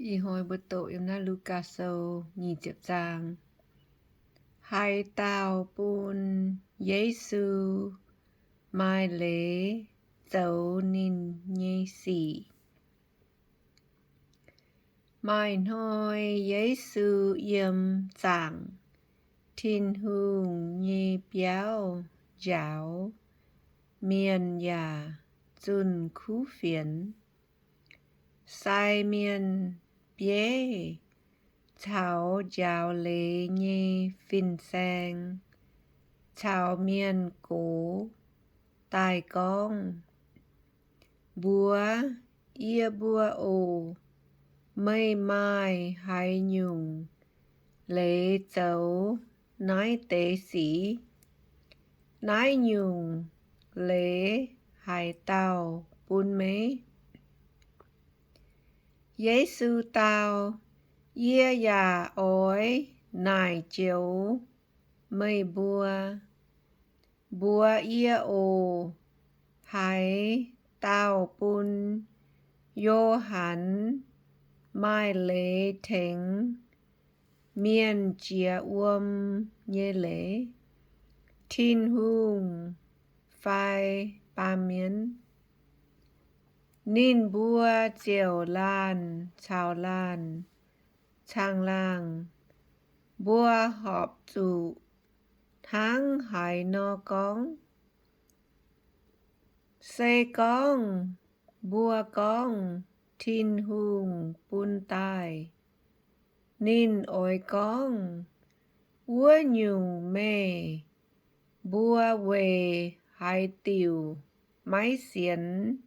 Ih hnoi mbuo doqc yiem naaiv Lugaa Sou nyic ziepc zaang. Haaix dauh bun Yesu maaih leiz zoux ninh nyei sic. Maaih hnoi Yesu yiem zaangc Tin-Hungh nyei biauv njaaux, mienh yaac zunh kuv fienx. Sai mienh, bieiv caux njaaux leiz nyei fin-saeng caux mienh gox daaih gorngv, Mbuox yie mbuo oc, meih maaih haaix nyungc leiz zoux naaiv deix sic? Naaiv nyungc leiz haaix dauh bun meih? Yesu dau, Yie yaac oix naaic joux meih mbuo. Mbuox yie oc, haaix dauh bun Yo^han maaih leiz tengx mienh jiex wuom nyei leiz, Tin-Hungh fai baamh mienh? Ninh mbuo ziouc laanh caux laanh caangh laangh, mbuo horpc zuqc hnangv haaix nor gorngv? Se gorngv mbuo gorngv, Tin-Hungh bun daaih, ninh oix gorngv, Wuov nyungc, meih mbuo weic haaix diuc maiv sienx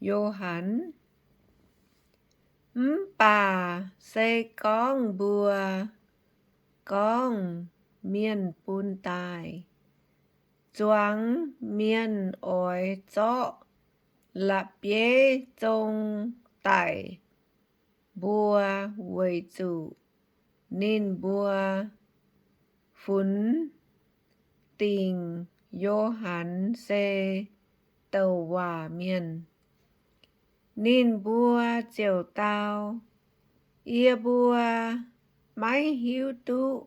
Yo^han? Mv baac se gorngv mbuo gorngv, Mienh bun daaih, zuangx mienh oix zorqv la'bieiv zong daic mbuo, weic zuqc ninh mbuo funx dingc Yo^han se douc waac mienh. Ninh mbuo ziouc dau, Yie mbuo maiv hiuv duqv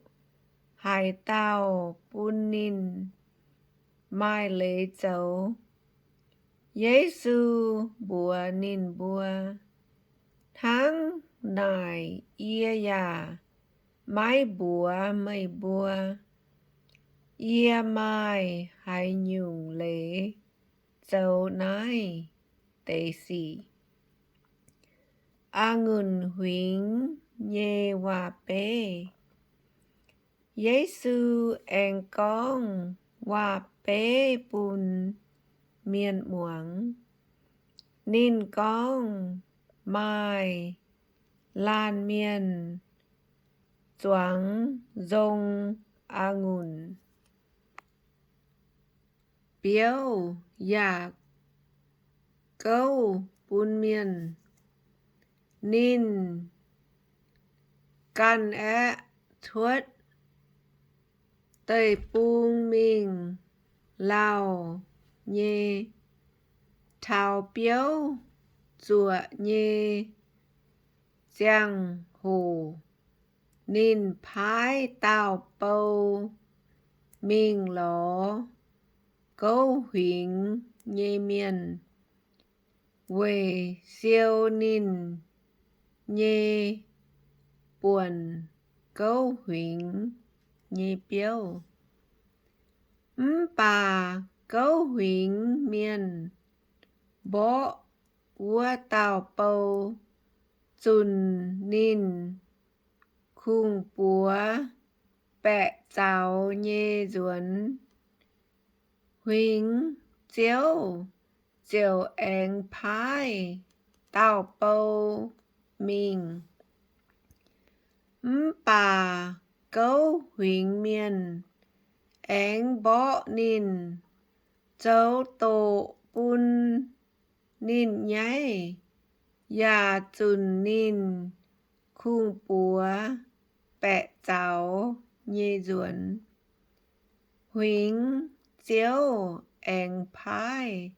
haaix dauh bun ninh maaih leiz zoux. Yesu mbuox ninh mbuo, Hnangv naaic yie yaac maiv mbuox meih mbuo, yie maaih haaix nyungc leiz zoux naaiv deix sic. A'ngunc huingx nyei waac-beiv. Yesu aengx gorngv waac-beiv bun mienh muangx. Ninh gorngv, Maaih laanh mienh zuangx nzong a'ngunc biouv yaac gouv bun mienh. Ninh ganh aeqv, cuotv deic-bung mingh lauh nyei, taux biouv zuoqc nyei ziangh hoc, ninh paaiv dauh bou mingh lorz gouv huingx nyei mienh weic siou ninh nyei buonc gouv huingx nyei biouv. Mv baac gouv huingx mienh mborqv wuov dauh bou, zunc ninh kungx-buoz baeqc zaux nyei nzuonx. Huingx-ziouv ziouc aengx paaiv dauh bou mingh. Mv baac gouv huingx mienh aengx mborqv ninh, zoux doqc bun ninh nyaiv, yaac zunc ninh kungx-buoz baeqc zaux nyei nzuonx. Huingx-ziouv aengx paaiv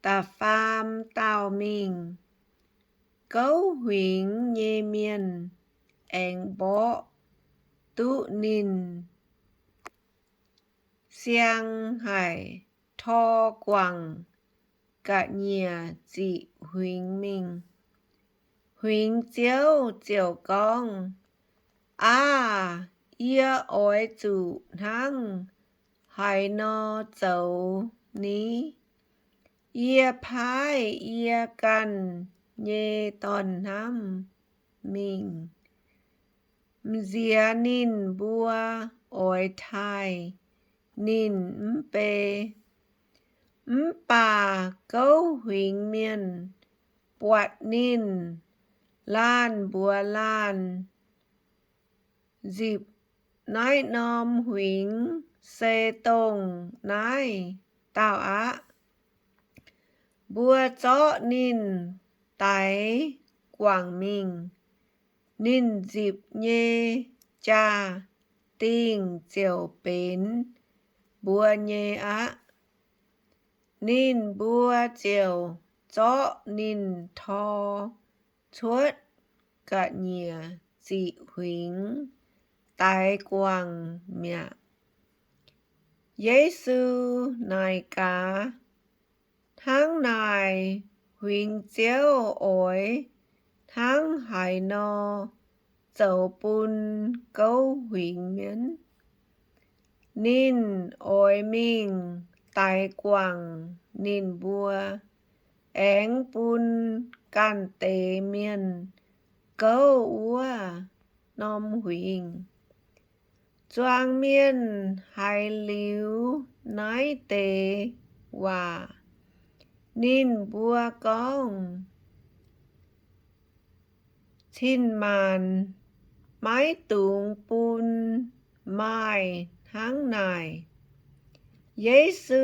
da'faam dauh mingh. gouv huingx nyei mienh aengx mborqv duqv ninh siang haic, tor guangc ga'nyiec ziqc huingx mingh. Huingx-ziouv ziouc gorngv, Aav, yie oix zuqc hnangv haaix nor zoux ni? Yie paaiv yie ganh nyei dorn-hnamv mingh, m'nziex ninh mbuo oix taaih ninh mv bei. Mv baac gouv huingx mienh buatc ninh, laanh mbuox laanh, Nzipc naaiv norm huingx se dongh naaiv dauh aqv. Mbuo zorqv ninh daix guangc mingh. Ninh nzipc nyei jaa-dingh ziouc benx mbuo nyei aqv. Ninh mbuo ziouc zorqv ninh tor cuotv ga'nyiec ziqc huingx daix guangc mi'aqv. Yesu naaic gaax, Hnangv naaic huingx-ziouv oix hnangv haaix nor zoux bun gouv huingx mienh? Ninh oix mingh daix guangc ninh mbuo, aengx bun ganh deix mienh gouv wuov norm huingx. Zuangx mienh haiz liuz naaiv deix waac, ninh mbuo gorngv, Cin-maanc maiv dungx bun maaih hnangv naaic. Yesu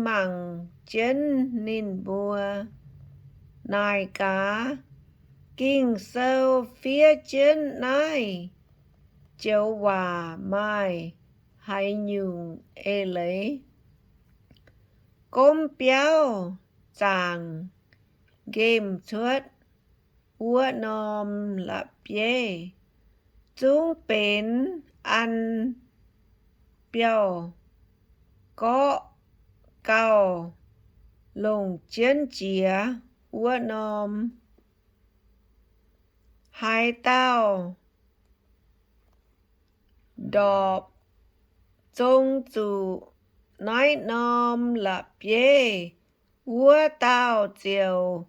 mangc jienv ninh mbuo, naaic gaax, Ging-Sou fiev jienv naaiv joux waac maaih haaix nyungc eix leiz? Gomv biauv zaangc nqemh cuotv wuov norm la'bieiv zungv benx an biauv-gorqv gauh longc jienv jiex wuov norm. Haaix dauh ndorpc zong zuqc naaiv norm la'bieiv, wuov dauh ziouc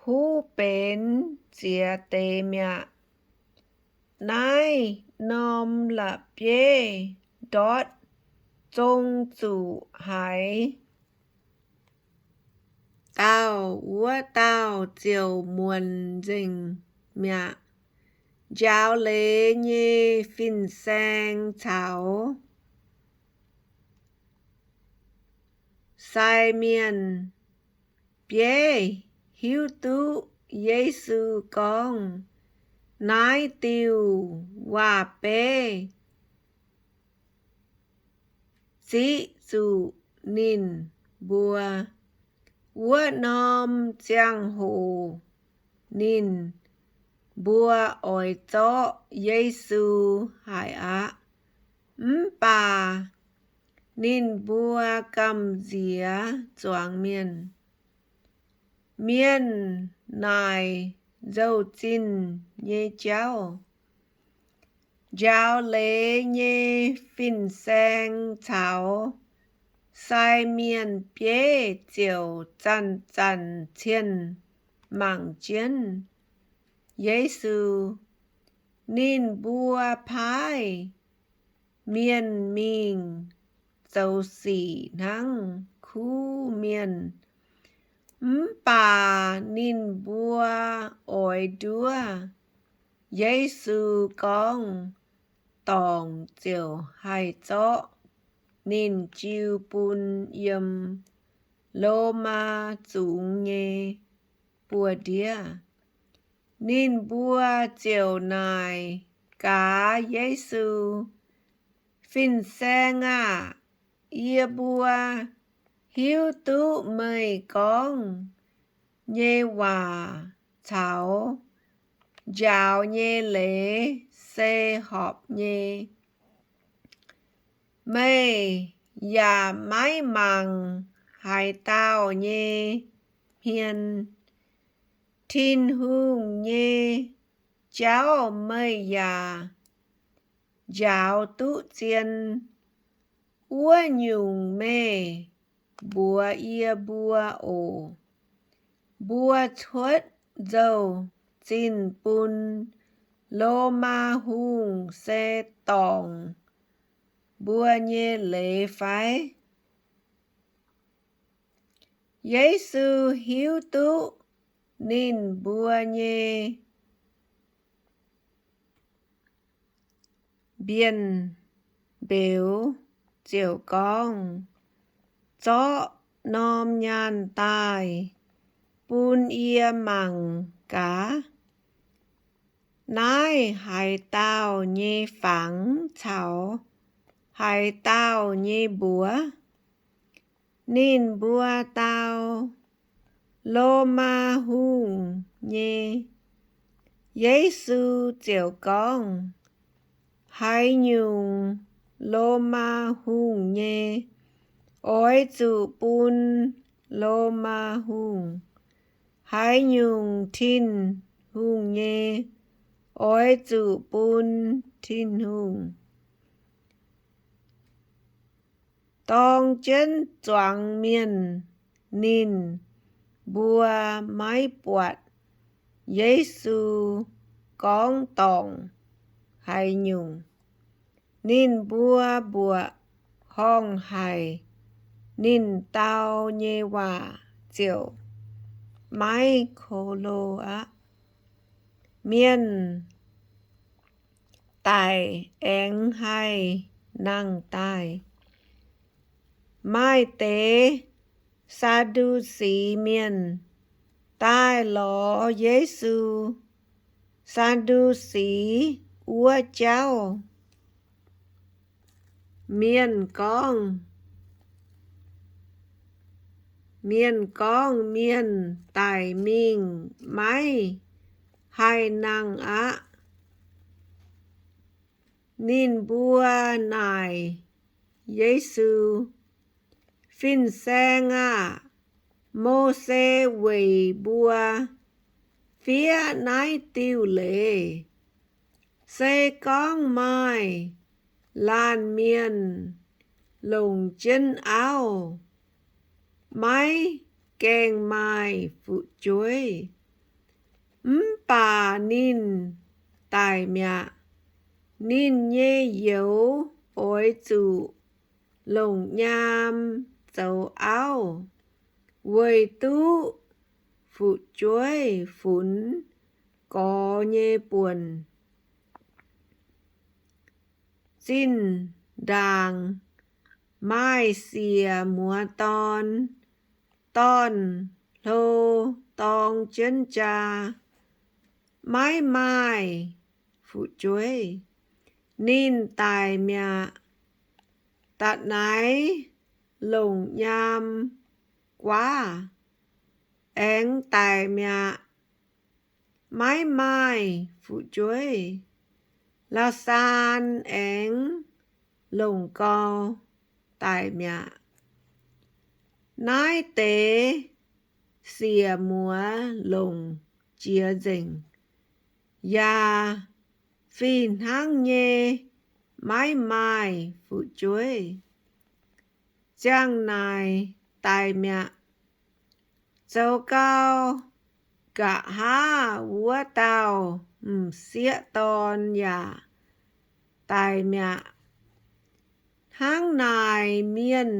huv benx ziex deix mi'aqv. Naaiv norm la'bieiv ndortv zong zuqc haaix dauh, wuov dauh ziouc muonc nzengc mi'aqv. Njaaux leiz nyei fin-saeng caux sai mienh bieiv hiuv duqv Yesu gorngv naaiv diuh waac-beiv ziqv zuqc ninh mbuo. Wuov norm ziangh hoc ninh mbuo oix zorqv Yesu haic aqv. Mv baac ninh mbuo gamh nziex zuangx mienh. Mienh naaic nzou-zinh nyei jauv. Njaaux leiz nyei fin-saeng caux sai mienh bieiv ziouc zanc-zanc cien mangc jienv Yesu. Ninh mbuo paaiv mienh mingh zoux sic hnangv kuv mienh. Mv baac ninh mbuo oix nduov Yesu gorngv dorngc ziouc haih zorqv ninh jiu bun yiem Lomaa zungx nyei buoz-ndiev. Ninh mbuo ziouc naaic gaax Yesu, Fin-Saeng aah! Yie mbuo hiuv duqv meih gorngv nyei waac caux njaaux nyei leiz se horpc nyei. Meih yaac maiv mangc haaix dauh nyei hmien. Tin-Hungh nyei jauv meih yaac njaaux duqv zien. Wuov nyungc meih mbuox yie mbuo oc. Mbuo cuotv nzou-zinh bun Lomaa Hungh se dorngc mbuo nyei leiz fai? Yesu hiuv duqv ninh mbuo nyei mbienc mbeux ziouc gorngv, Zorqv norm nyaanh daaih bun yie mangc gaax. Naaiv haaix dauh nyei fangx caux haaix dauh nyei mbuox? Ninh mbuo dau, Lomaa Hungh nyei. Yesu ziouc gorngv, Haaix nyungc Lomaa Hungh nyei, oix zuqc bun Lomaa Hungh. Haaix nyungc Tin-Hungh nyei, oix zuqc bun Tin-Hungh. Dorng jienv zuangx mienh ninh mbuo maiv buatc Yesu gorngv dorngc haaix nyungc. Ninh mbuo mbuoqc horngh haic ninh dau nyei waac ziouc maiv ko lo aqv. Mienh daic aengx haih nangh daaih. Maaih deix Saa^ndu^si Mienh daaih lorz Yesu. Saa^ndu^si wuov jauv mienh gorngv, mienh gorngv mienh daic mingh maiv haih nangh aqv. Ninh mbuo naaic Yesu, Fin-Saeng aah! Mose weic mbuo fiev naaiv diuh leiz. Se gorngv maaih laanh mienh longc jienv auv, maiv gaengh maaih fu'jueiv, mv baac ninh daic mi'aqv, ninh nyei youz oix zuqc longc nyaam zoux auv, weic duqv fu'jueiv funx gorx nyei buonc. Zinh ndaangc maaih siec muoz dorn, dorn-hlo dorng jienv jaa, maiv maaih fu'jueiv, ninh daic mi'aqv. Da'naaiv longc nyaam guaav aengx daic mi'aqv, maiv maaih fu'jueiv. La'saan aengx longc gau daic mi'aqv. Naaiv deix siec muoz longc jiex nzengc, yaac fih hnangv nyei maiv maaih fu'jueiv. Ziang naaic daic mi'aqv. Zoux gau, nqa'haav wuov dauh m'sieqv dorn yaac daic mi'aqv. Hnangv naaic mienh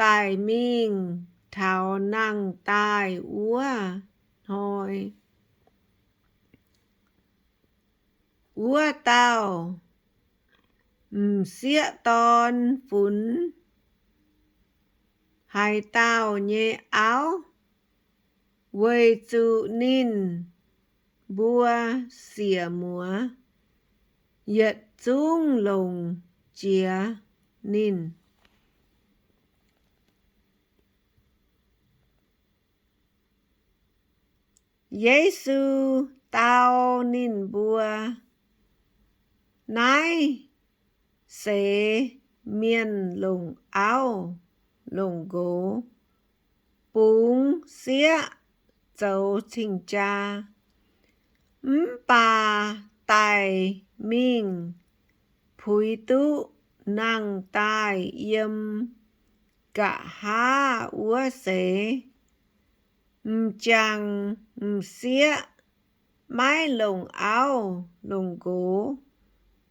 daic mingh taux nangh daaih wuov hnoi, wuov dauh m'sieqv dorn funx haaix dauh nyei auv, weic zuqc ninh mbuo siec muoz yietc zungv longc jiex ninh. Yesu dau ninh mbuo, Naaiv seix mienh longc auv longc nqox bungx sieqv zoux cing-jaa, mv baac daic mingh puix duqv nangh daaih yiem nqa'haav wuov seix, m'jangc m'sieqv maiv longc auv longc nqox,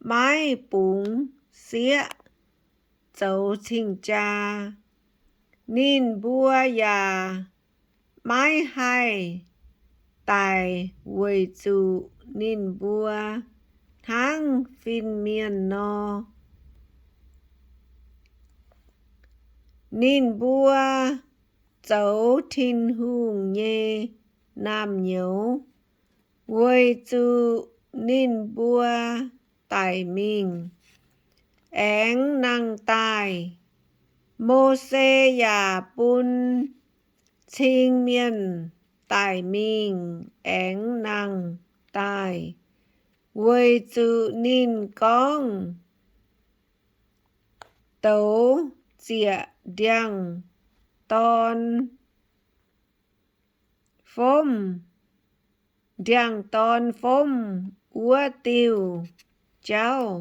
maiv bungx sieqv zoux cing-jaa, ninh mbuo yaac maiv haih daic weic zuqc ninh mbuo hnangv fin-mienh nor. Ninh mbuo zoux Tin-Hungh nyei naamh nyouz weic zuqc ninh mbuo daic mingh aengx nangh daaih. Mose yaac bun cing mienh daic mingh aengx nangh daaih, weic zuqc ninh gorngv, Douz zieqc ndiangx-dorn fomv, ndiangx-dorn fomv wuov diuh jauv.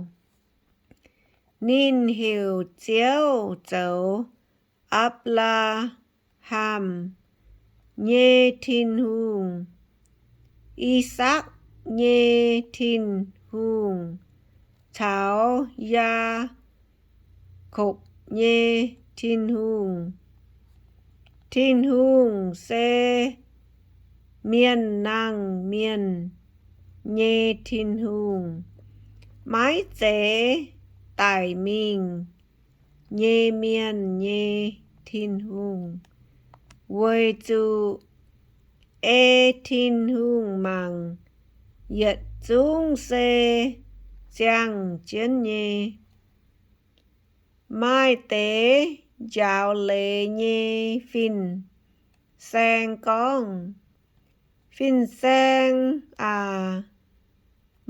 Ninh heuc Ziouv zoux Apc^laa^ham nyei Tin-Hungh, I^sakc nyei Tin-Hungh, caux Yaakopv nyei Tin-Hungh. Tin-Hungh se mienh nangh mienh nyei Tin-Hungh, maiv zeiz daic mingh nyei mienh nyei Tin-Hungh, weic zuqc ei Tin-Hungh mangc yietc zungv se ziangh jienv nyei. Maaih deix njaaux leiz nyei fin-saeng gorngv, Fin-Saeng aac,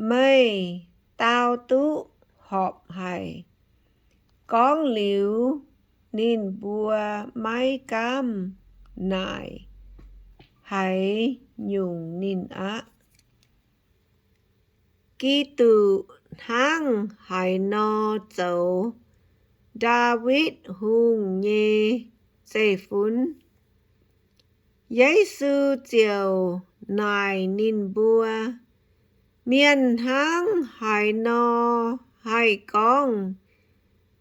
meih dau duqv horpc haic. Gorngv liuz, ninh mbuo maiv gaamv naaic haaix nyungc ninh aqv. Giduc hnangv haaix nor zoux Ndaawitv Hungh nyei zeiv-fun? Yesu ziouc naaic ninh mbuo, Mienh hnangv haaix nor haih gorngv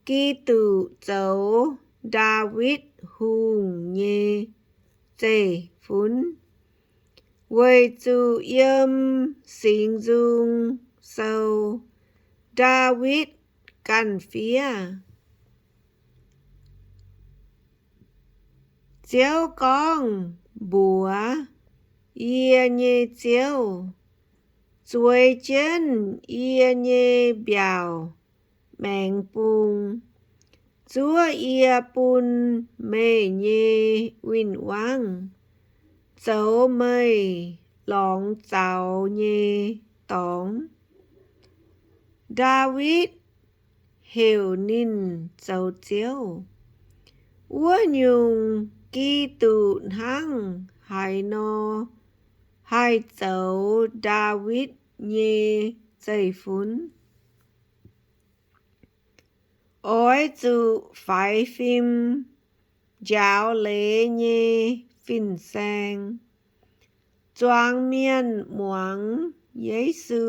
Giduc zoux Ndaawitv Hungh nyei zeiv-fun? Weic zuqc yiem Singx Nzung Sou, Ndaawitv ganh fiev, Ziouv gorngv mbuox yie nyei Ziouv, Zueiz jienv yie nyei mbiaauc maengx bung, zuov yie bun meih nyei win-wangv zoux meih lorngx zaux nyei dorngx. Ndaawitv heuc ninh zoux Ziouv. Wuov nyungc, Giduc hnangv haaix nor haih zoux Ndaawitv nyei zeiv-fun? Oix zuqc faix fim njaaux leiz nyei fin-saeng. Zuangx mienh muangx Yesu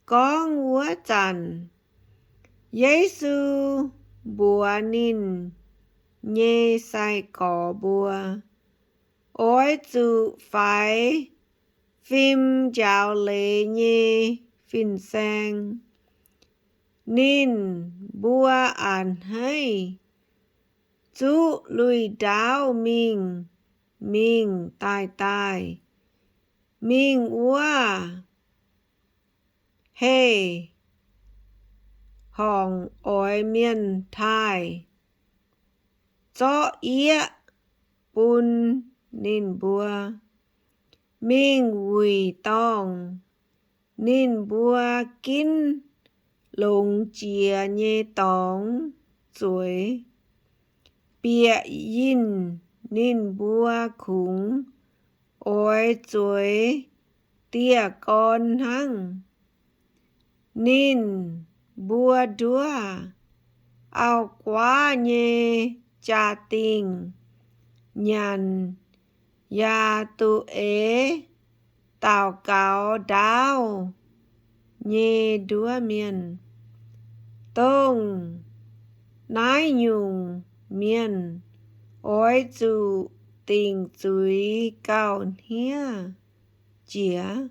gorngv wuov zanc, Yesu mbuox ninh nyei sai-gorx mbuo, Oix zuqc faix fim njaaux leiz nyei fin-saeng. Ninh mbuo a'hneiv zuqv lui-ndaauv mingh mingh daaih daaih, mingh wuov heh horngc oix mienh taaih zorqv yieqv bun ninh mbuo. mingh wuic dorngh ninh mbuo ginv longx jiex nyei dorngx zueiz, bieqc yinh ninh mbuo kungx oix zueiz dieh gorn hnangv. Ninh mbuo nduov auv-guaav nyei jaa-dingh nyanc yaac duqv eix daux gaux ndaauv nyei nduov mienh. Dongh naaiv nyungc mienh oix zuqc dingc zuiz gauh hniev jiex.